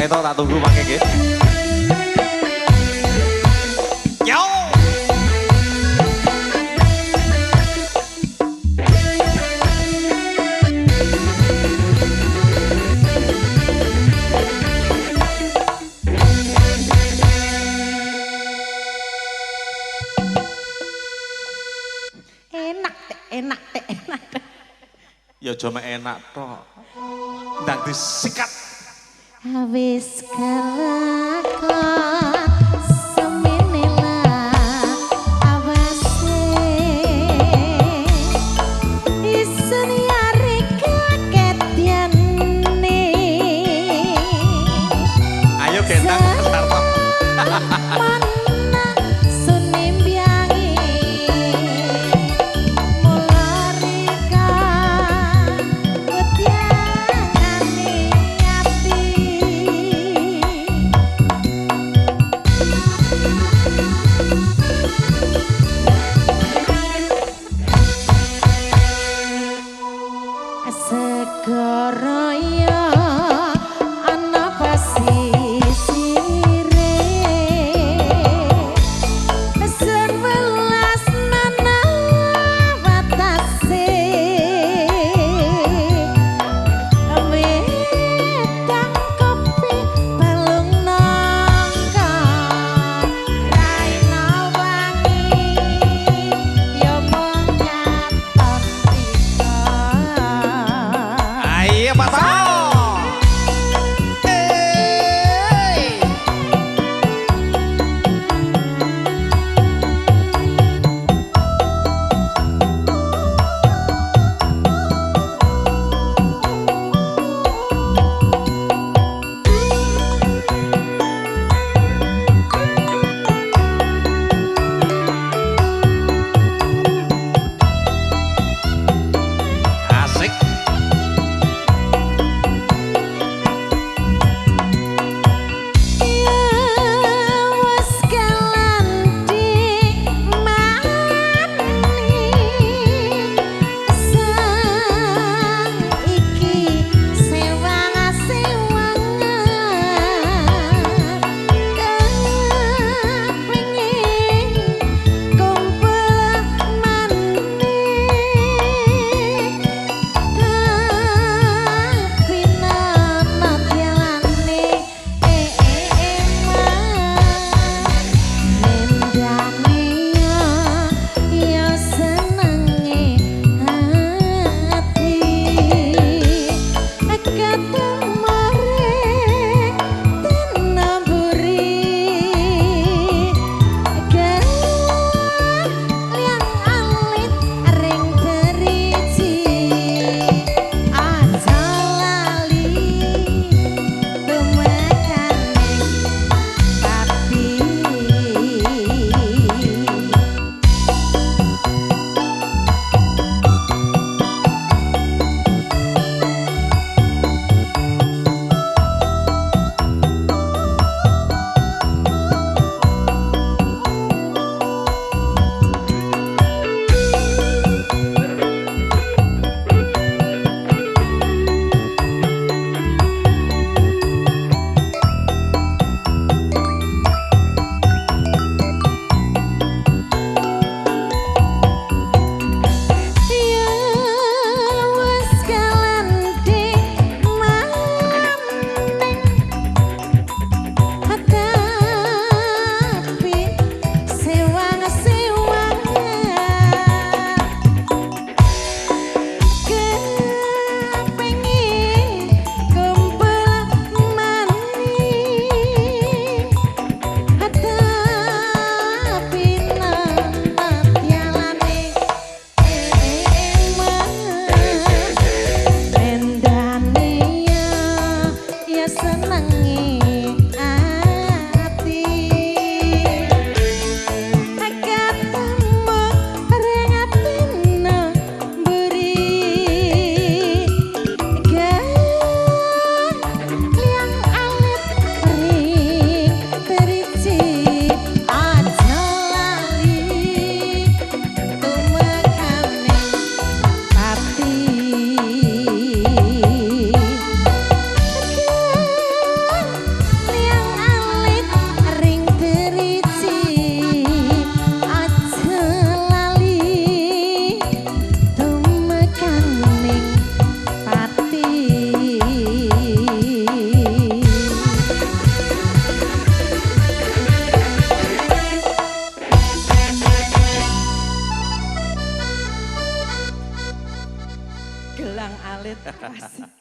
Pak Eto tak tunggu pakai nggih. Yo. Enak teh, enak teh, enak teh. Ya aja mek enak tok. Ndang disikat. Wis kelakon semene awase isun yare kaketyane. Ayo gendang start. Mana sunimbiangi mularika wetiangane ati. Segara ya ana pasisire sewelas nana watase wedang kopi balung nangka raina wangi ya mung katon rika. Ayo Pak Toh. Hey. Asik. Khalid. Asik.